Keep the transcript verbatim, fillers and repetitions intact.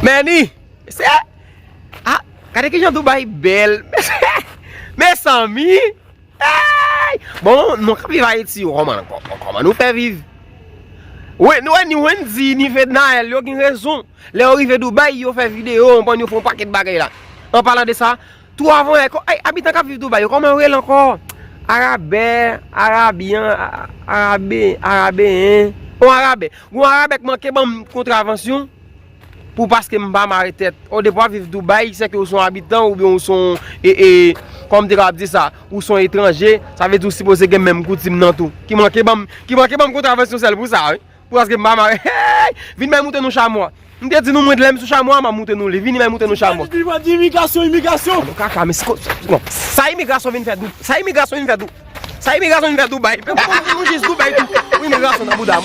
Meni, se, ah, gade kijan Dubai bèl. Mezanmi. Ey! Bon, nou k ap viv Ayiti, kòman, kòman nou fè viv? Wen, nou, ni Wendy, ni Fednaelle, yo gen rezon. Lè yo rive Dubai, yo fè videyo, yo pran, yo fè yon pakèt bagay la. An palan de sa, tou avan, ey, abitan k ap viv Dubai, yo kòman yo rele ankò? Arabè, Arabyan, a- Arabe, Arabeyen. Yon Arabè. Yon Arabè k manke ban m kontravansyon. Pou paske m pa mare tèt. Ou depi w ap viv Dubai, sèke ou se yon abitan oubyen ou se yon, e, e, kòman m te kapab di sa, ou se yon etranje, sa vle di ou sipoze gen menm koutim nan tou. Ki manke ban m, ki manke ban m kontravansyon sèl pou sa, wi. Pou paske m pa mare. Hey! Vin bay moute nou chamwa. M te di nou mwen lè m sou chamwa, m ap moute nou li. Vini bay moute nou chamwa. Li va di imigrasyon, imigrasyon. Bon, kaka, men si ko-, bon, sa imigrasyon vin fè Dou-, sa imigrasyon vin fè Dou-, sa imigrasyon vin fè Dubai. Pèp konn nou jis Dubai tou. Ou imigrasyon nan bouda m.